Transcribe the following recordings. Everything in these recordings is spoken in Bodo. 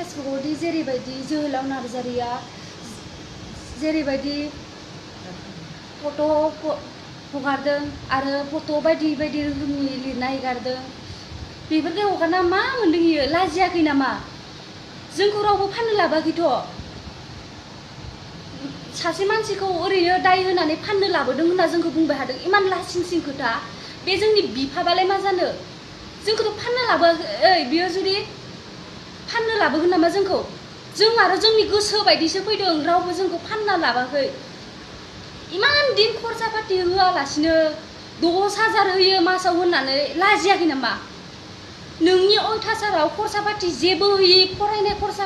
फेसबुकआवदि जेरैबायदि जोहोलाव नार्जारिया जेरैबायदि फट' हगारदों आरो फट' बायदि बायदि रोखोमनि लिरना हगारदों बेफोरखौ हगारना मा मोनदों इयो लाजियाखै नामा जोंखौ रावबो फाननो लाबोआखैथ' सासे मानसिखौ ओरैनो दाय होनानै फाननो लाबोदों होनना जोंखौ बुंबाय थादों इमान लासिंसिं खोथा बे जोंनि बिफाबालाय मा जानो जोंखौथ' फाननो लाबोआखै बियो जुदि फाननो लाबोगोन नामा जोंखौ जों आरो जोंनि गोसो बायदिसो फैदों रावबो जोंखौ फानना लाबोआखै इमान दिन खरसा पाति होआलासिनो 10,000 होयो मासाव होननानै लाजियाखै नामा नोंनि अयथासाराव खरसा पाति जेबो होयि फरायनाय खरसा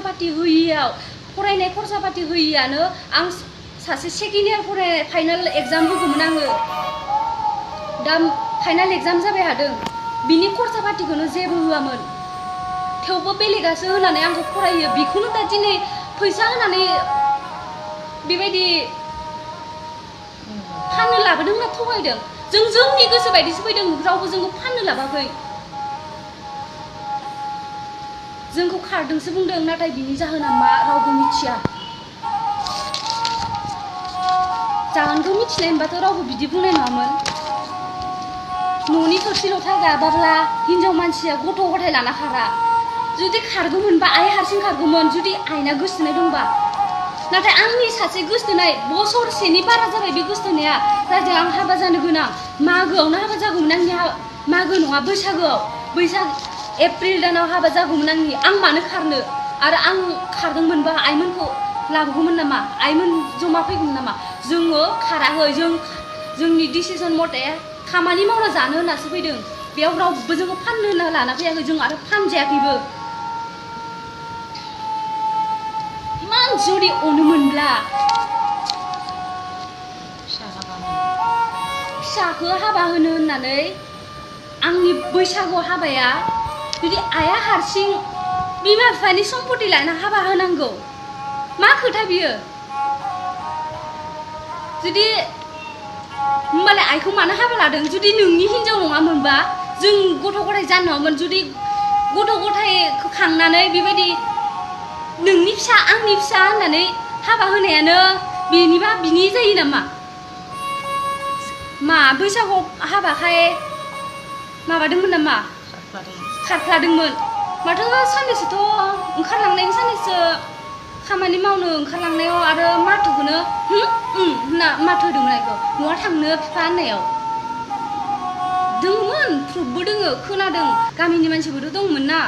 पाति होयियानो आं सासे सेकेन्ड इयार फरायनाय फाइनाल एग्जाम होगौमोन आङो दा फाइनाल एग्जाम जाबाय थादों बिनि खरसा पातिखौनो जेबो होआमोन थेवबो बेलेगासो होनानै आंखौ फरायो बेखौनो दा दिनै फैसा होनानै बेबायदि फाननो लाबोदों ना थगायदों जों जोंनि गोसो बायदिसो फैदों रावबो जोंखौ फाननो लाबाखै जोंखौ खारदोंसो बुंदों नाथाय बिनि जाहोना मा रावबो मिथिया जाहोनखौ मिथिनाय मोनबाथ' रावबो बिदि बुंनाय नङामोन न'नि थोरसि लथा गाबाब्ला हिनजाव मानसिया गथ' गथाय लाना खारा जुदि खारगौमोनबा आइ हारसिं खारगौमोन जुदि आइना गोसथोनाय दंबा नाथाय आंनि सासे गोसथोनाय बोसोरसेनि बारा जाबाय बे गोसथोनाया जायजों आं हाबा जानो गोनां मागोआवनो हाबा जागौमोन आंनि मागो नङा बैसाग एप्रिल दानाव हाबा जागौमोन आं मानो खारनो आरो आं खारदोंमोनबा आइमोनखौ लाबोगौमोन नामा आइमोन जमा फैगौमोन नामा जोङो खाराखै जोंनि डिसिसन मथे खामानि मावना जानो होननासो फैदों बेयाव रावबो जोंखौ फाननो होनना लाना फैयाखै जों आरो फानजायाखैबो इमान जुदि अनोमोनब्ला फिसाखौ हाबा होनो होननानै आंनि बैसागु हाबाया जुदि आइया हारसिं बिमा बिफानि सम्पति लाना हाबा होनांगौ मा खोथा बियो जुदि होमबालाय आइखौ मानो हाबा लादों जुदि नोंनि हिनजाव नङामोनबा जों गथ' गथाय जानो नङामोन जुदि गथ' गथायखौ खांनानै बेबायदि नोंनि फिसा आंनि फिसा होननानै हाबा होनायानो बिनि जायो नामा मा बैसागुआव हाबाखाय माबादोंमोन नामा खारफ्लादोंमोन माथो साननैसोथ' ओंखारलांनायनि साननैसो खामानि मावनो ओंखारलांनायाव आरो माथोखौनो होनना माथो होदोंमोन आइखौ न'आव थांनो बिफा होननायाव दङमोन प्रुफबो दोङो खोनादों गामिनि मानसिफोरबो दंमोन ना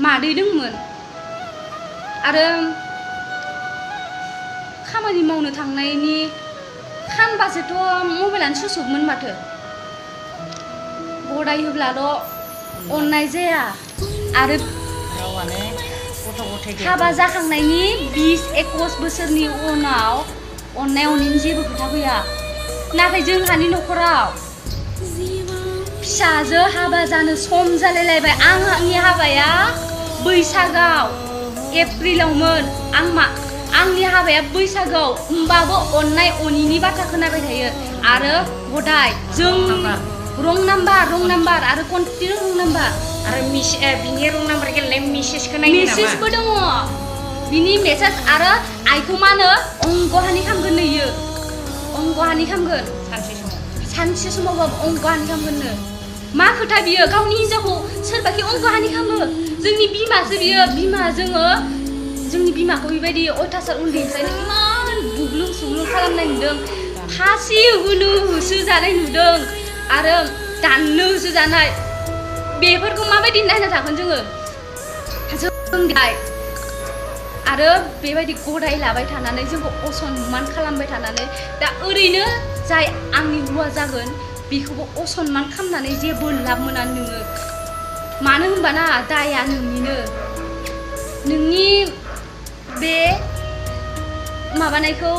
मादै दंमोन आरो खामानि मावनो थांनायनि खानबासोथ' मबाइलानो सुसबमोन माथो गदाय होब्लाल' अननाय जाया आरो हाबा जाखांनायनि 20-21 बोसोरनि उनाव अननाय अनैनि जेबो खोथा फैया नाथाय जोंहानि न'खराव फिसाजो हाबा जानो सम जालायलायबाय आंनि हाबाया बैसागाव एप्रिलावमोन आंनि हाबाया बैसागोआव होमबाबो अननाय अनिनि बाथ्रा खोनाबाय थायो आरो गदाय जों रं नाम्बार आरो कन्टिनिउ रं नाम्बार आरो बिनि रं नाम्बार गेलेनाय मेसेजखौ नायनो नामा मेसेजबो दङ बिनि मेसेज आरो आइखौ मा होनो अंगहानि खामगोन इयो अंगहानि खामगोन सानसे समावबाबो अंगहानि खामगोननो मा खोथा बियो गावनि हिनजावखौ सोरबाखि अंगहानि खामो जोंनि बिमासो बियो जोंनि बिमाखौ बेबायदि अयथासार उन्दैनिफ्रायनो इमान बुग्लुं सुग्लुं खालामनाय नुदों फासि होनो होसोजानाय नुदों आरो दाननो होसोजानाय बेफोरखौ माबायदि नायना थागोन जों आरो बेबायदि गदाय लाबाय थानानै जोंखौ असनमान खालामबाय थानानै दा ओरैनो जाय आंनि हौवा जागोन बेखौबो असनमान खालामनानै जेबो लाब मोना नोङो मानो होनबा ना दाया नोंनिनो नोंनि बे माबानायखौ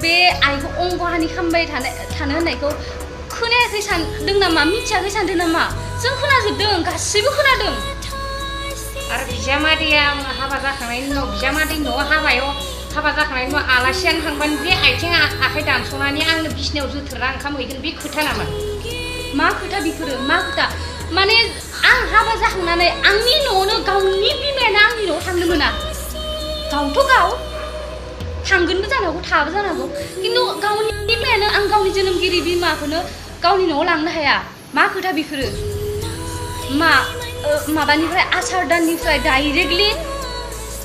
बे आइखौ अंगहानि खालामबाय थानो होननायखौ खोनायाखै सानदों नामा मिथियाखै सानदों नामा जों खोनाजोबदों गासैबो खोनादों आरो बिजामादैया हाबा जाखांनायनि उनाव बिजामादै न'आव हाबायाव हाबा जाखांनायनि उनाव आलासियानो थांबानो बे आथिं आखाइ दानस'नानै आंनो बिसिनायाव जोथोरा ओंखाम हैगोन बे खोथा नामा मा खोथा बेफोरो मा खोथा माने आं हाबा जाखांनानै आंनि न'आवनो गावनि बिमायानो आंनि न'आव थांनो मोना गावथ' गाव थांगोनबो जानो हागौ थाबो जानो हागौ खिन्थु गावनि बिमायानो आं गावनि जोनोमगिरि बिमाखौनो गावनि न'आव लांनो हाया मा खोथा बेफोरो माबानिफ्राय आसार दाननिफ्राय डाइरेक्टलि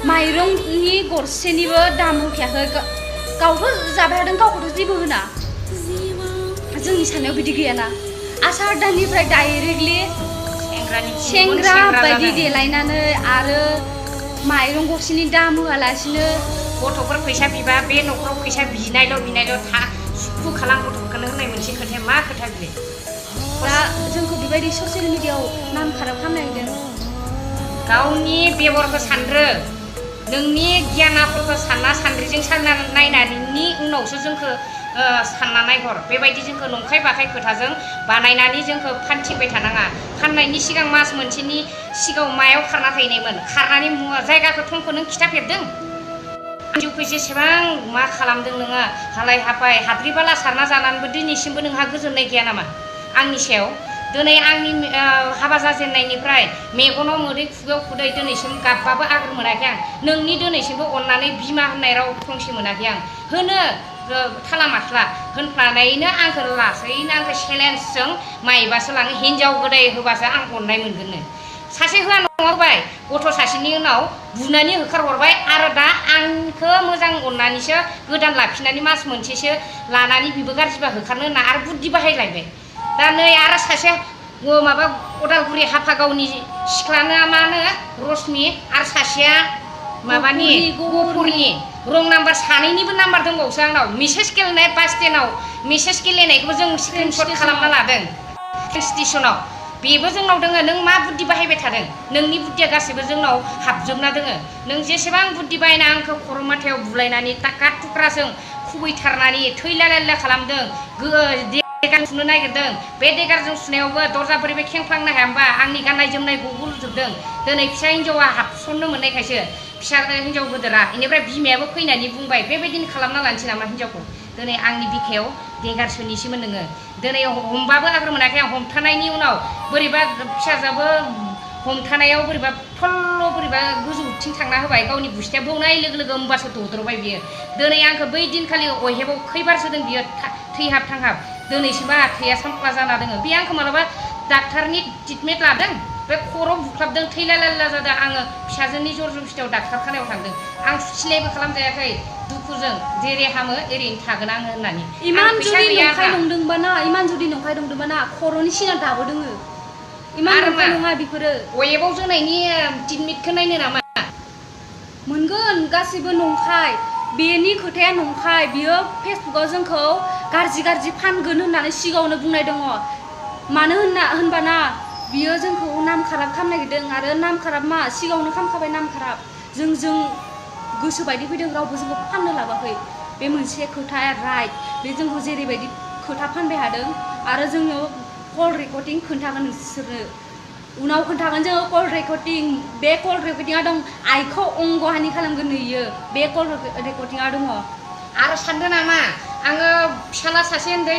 माइरंनि गरसेनिबो दाम होखायाखै गावथ' जाबाय थादों गावखौथ' जेबो होना जोंनि साननायाव बिदि गैयाना आसार दाननिफ्राय डाइरेक्टलि सेंग्रा बायदि देलायनानै आरो माइरं गरसेनि दाम होआलासिनो गथ'फोर फैसा बिबा बे न'खराव फैसा बिनायल' सुखु खालाम गथ'फोरखौनो होननाय मोनसे खोथाया मा खोथा बिलाय दा जोंखौ बेबायदि ससियेल मिडियाआव नाम खाराब खालामनायदों गावनि बेबरखौ सानद्रो नोंनि गियान आखलखौ सानना सान्द्रिजों सानना नायनायनि उनावसो जोंखौ सानना नायहर बेबायदि जोंखौ नंखाय बाखाय खोथाजों बानायनानै जोंखौ फानथिंबाय थानाङा फाननायनि सिगां मास मोनसेनि सिगाङाव मायाव खारना थाहैनायमोन खारनानै जायगाखौ थंखौ नों खिथाफेरदों जिउखौ जेसेबां मा खालामदों नोङो हालाय हाफाय हाद्रि बाला सारना जानानैबो दिनैसिमबो नोंहा गोजोननाय गैया नामा आंनि सायाव दिनै आंनि हाबा जाजेननायनिफ्राय मेगनाव मोदै खुगायाव खुदै दिनैसिम गाबबाबो आगोर मोनाखै आं नोंनि दिनैसिमबो अननानै बिमा होननाय राव फंसे मोनाखै आं होनो थाला माथला होनफ्लानायनो आंखौ लासैनो आंखौ चेलेन्जजों माइबासो लाङो हिनजाव गोदाय होबासो आं अननाय मोनगोननो सासे होआ नङा होबाय गथ' सासेनि उनाव बुनानै होखारहरबाय आरो दा आंखौ मोजां अननानैसो गोदान लाफिननानै मास मोनसेसो लानानै बिबो गाज्रिबा होखारनो होनना आरो बुद्धि बाहायलायबाय दा नै आरो सासे माबा उदालगुरि हाफागावनि सिख्लाना मानो रश्मि आरो सासेया माबानि गफुरनि रं नाम्बार सानैनिबो नाम्बार दंबावोसो आंनाव मेसेज गेलेनाय बास स्टेन्डआव मेसेज गेलेनायखौबो जों स्क्रिनशट खालामना लादों स्टेसनाव बेबो जोंनाव दोङो नों मा बुद्धि बाहायबाय थादों नोंनि बुद्धिया गासैबो जोंनाव हाबजोबना दोङो नों जेसेबां बुद्धि बाहायना आंखौ खर' माथायाव बुलायनानै काट थुख्राजों खुबैथारनानै थैला लायला खालामदों देगार सुनो नागिरदों बे देगारजों सुनायावबो दरजा बोरैबा खेंख्लांनो हाया होमबा आंनि गाननाय जोमनाय गुगुलजोबदों दिनै फिसा हिन्जावा हाबसननो मोननायखायसो फिसा हिन्जाव गोदोरा बेनिफ्राय बिमायाबो फैनानै बुंबाय बेबायदिनो खालामना लानोसै नामा हिन्जावखौ दिनै आंनि बिखायाव देगार सोनिसोमोन नोङो दिनै हमबाबो आग्रो मोनाखै आं हमथानायनि उनाव बोरैबा फिसाजाबो हमथानायाव बोरैबा थल्ल' बोरैबा गोजौथिं थांना होबाय गावनि गुस्थिया बौनाय लोगो लोगो होमबासो दद्रबाय बियो दिनै आंखौ बै दिनखालि अहेबाव खैबार सोदों बियो थैहाब थांहाब दिनैसिमबो थैया सामफ्ला जाना दोङो बे आंखौ मालाबा डाक्टारनि ट्रिटमेन्ट लादों बे खर' बुख्लाबदों थैला लायला जादों आङो फिसाजोनि जर जबस्थियाव डाक्टारखानायाव थांदों आं सिलायबो खालामजायाखै दुखुजों जेरै हामो ओरैनो थागोन आङो होननानै इमान जुदि नंखाय नंदोंबा ना इमान जुदि नंखाय दंदोंबा ना खर'नि सिना दाबो दोङो इमान नंखाय नङा बेफोरो अहेबाव जोनायनि ट्रिटमेन्टखौ नायनो नामा मोनगोन गासिबो नंखाय बेनि खोथाया नंखाय बियो फेसबुकाव जोंखौ गाज्रि फानगोन होननानै सिगाङावनो बुंनाय दङ मानो होनबाना बियो जोंखौ नाम खाराब खालामनो नागिरदों आरो नाम खाराब मा सिगाङावनो खालामखाबाय नाम खाराब जों गोसो बायदि फैदों रावबो जोंखौ फाननो लाबाखै बे मोनसे खोथाया राइट बे जोंखौ जेरैबायदि खोथा फानबाय हादों आरो जोङो कल रेकर्डिं खोन्थागोन नोंसोरनो उनाव खोन्थागोन जोङो कल रेकर्डिं बे कल रेकर्डिंआ दं आइखौ अंगहानि खालामगोन नुयो बे कल रेकर्डिंआ दङ आरो सानदों नामा आङो फिसाला सासे उन्दै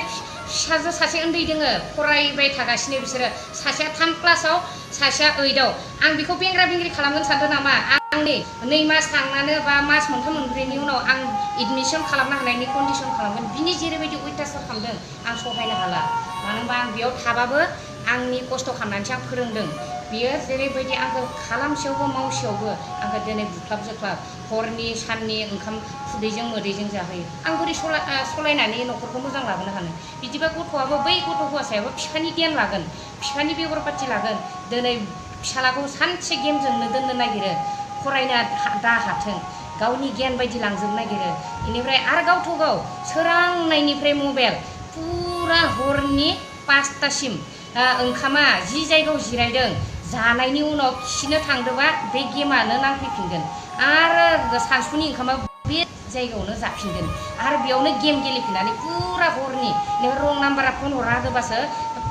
फिसाजो सासे उन्दै दोङो फरायबाय थागासिनो बिसोरो सासेया 3 क्लासाव सासेया 8आव आं बेखौ बेंग्रा बेंग्रि खालामगोन सानदों नामा आंनि 2 मास थांनानै बा मास मोनथाम मोनब्रैनि उनाव आं एडमिसन खालामनो हानायनि कन्डिसन खालामगोन बिनि जेरैबायदि अयथासार खालामदों आं सहायनो हाला मानो होनबा आं बेयाव थाबाबो आंनि खस्थ' खालामनानैसो आं फोरोंदों बियो जेरैबायदि आंखौ खालामसेयावबो मावसेयावबो आंखौ दिनै बुख्लाब जोख्लाब हरनि साननि ओंखाम खुदैजों मोदैजों जाहोयो आं बोरै सलायनानै न'खरखौ मोजां लाबोनो हानो बिदिबा गथ'आबो बै गथ' हौवासायाबो बिफानि गियान लागोन बिफानि बेगर पाति लागोन दिनै फिसालाखौ सानसे गेमजोंनो दोननो नागिरो फरायनो दा हाथों गावनि गियान बायदि लांजोबनो नागिरो बेनिफ्राय आरो गावथ' गाव सोरांनायनिफ्राय मबाइल फुरा हरनि 5टासिम ओंखामा जि जायगायाव जिरायदों जानायनि उनाव खिनो थांदोंबा बे गेमानो नांफैफिनगोन आरो सानसुनि ओंखामा बे जायगायावनो जाफिनगोन आरो बेयावनो गेम गेलेफिननानै फुरा हरनि रं नाम्बारा फन हरना होबासो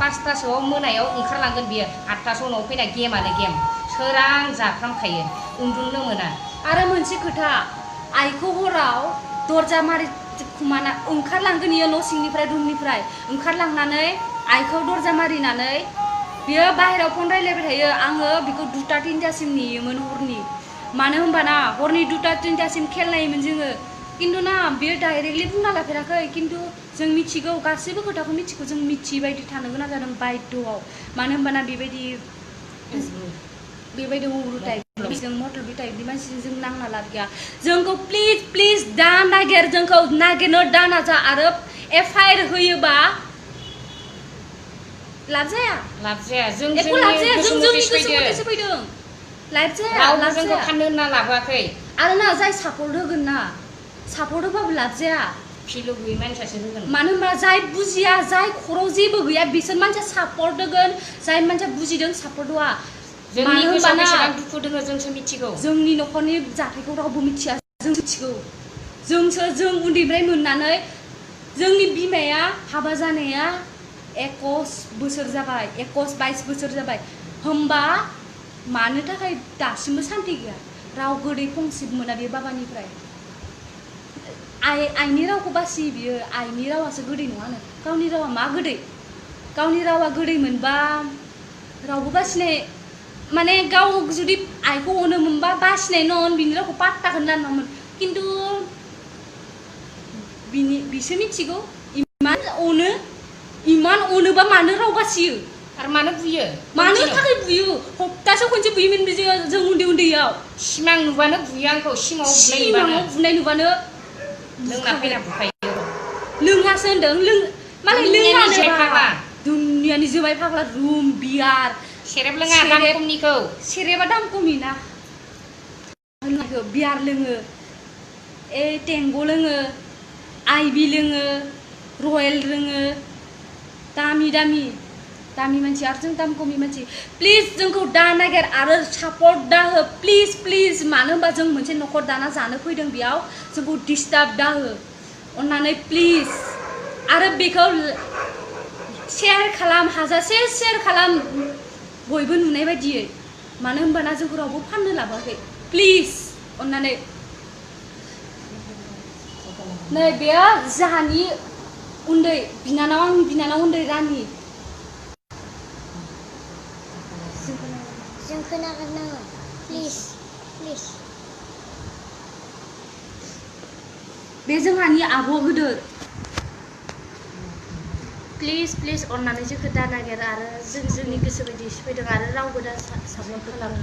5टासोआव मोनायाव ओंखारलांगोन बियो 8टासो उनाव फैना गेमानो गेम सोरां जाफ्रामखायो उन्दुनो मोना आरो मोनसे खोथा आइखौ हराव दरजा मारि खुमाना ओंखारलांगोन इयो न' सिंनिफ्राय रुमनिफ्राय ओंखारलांनानै आइखौ दरजा मारिनानै बियो बाहेराव फन रायलायबाय थायो आङो बिखौ 2टा 3टासिम नेयोमोन हरनि मानो होनबाना हरनि 2टा 3टासिम खेल नायोमोन जोङो किन्तु ना बियो डाइरेक्टलि बुंना लाफेराखै किन्तु जों मिथिगौ गासैबो खोथाखौ मिथिगौ जों मिथियै बायदि थानो गोनां जादों बायद'आव मानो होनबाना बेबायदि उरु टाइपनि जों मटलबि टाइपनि मानसिजों जों नांना लाब गैया जोंखौ प्लिज दा नागिर जोंखौ नागिरनो दा नाजा आरो एफआइआर होयोबा लाब जाया जों जोंनि गोसो मथेसो फैदों लाइफ जाया रावबो जोंखौ फाननो होनना लाबोआखै आरो ना जाय सापर्ट होगोन ना सापर्ट होबाबो लाब जाया फिलु गैयै मानसियासो होगोन मानो होनबा जाय बुजिया जाय खर'आव जेबो गैया बिसोर मानसिया सापर्ट होगोन जाय मानसिया बुजिदों सापर्ट होआ जोंनि गोसोआव बेसेबां दुखु दङ जोंसो मिथिगौ जोंनि न'खरनि जाथायखौ रावबो मिथिया जों मिथिगौ जों उन्दैनिफ्राय मोननानै जोंनि बिमाया हाबा जानाया 21 बोसोर जाबाय 21-22 बोसोर जाबाय होमबा मानो थाखाय दासिमबो सान्ति गैया राव गोदै फंसेबो मोना बे बाबानिफ्राय आइनि रावखौ बासियो बियो आइनि रावासो गोदै नङानो गावनि रावा मा गोदै गावनि रावा गोदै मोनबा रावबो बासिनाय माने गाव जुदि आइखौ अनो मोनबा बासिनाय नङामोन बिनि रावखौ पात्ताखौनो लानाय नङामोन किन्तु बिसो मिथिगौ इमान अनोबा मानो राव बासियो आरो मानो बुयो मानो थाखाय बुयो हप्तासेयाव खनसे बुयोमोन जों उन्दैयाव सिमां नुबानो बुयो आंखौ सिमाङाव बुनाय नुबानो लोंना फैना बुखायो लोङासो होनदों मालाय लोङानोबा दुनियानि जुमाय फाग्ला रुम बियार सेरेब लोङा दाम खमनिखौ सेरेबा दाम खमनि ना बियार लोङो टेंग' लोङो आइबि लोङो रयेल लोङो दामि मानसि आरो जों दाम खमनि मानसि प्लिज जोंखौ दा नागिर आरो सापर्ट दा हो प्लिज मानो होनबा जों मोनसे न'खर दाना जानो फैदों बेयाव जोंखौ डिस्टार्ब दा हो अन्नानै प्लिज आरो बेखौ शेयार खालाम हाजासे शेयार खालाम बयबो नुनाय बायदियै मानो होनबाना जोंखौ रावबो फाननो लाबोआखै प्लिज अन्नानै नै बेयो जाहानि उन्दै बिनानाव आंनि बिनानाव उन्दै रानि जों खोनागोन नाङा प्लिज बे जोंहानि आब' गोदोर प्लिज अन्नानै जोंखौ दा नागिर आरो जों जोंनि गोसो बायदि फैदों आरो रावबो दा सापर्ट खालाम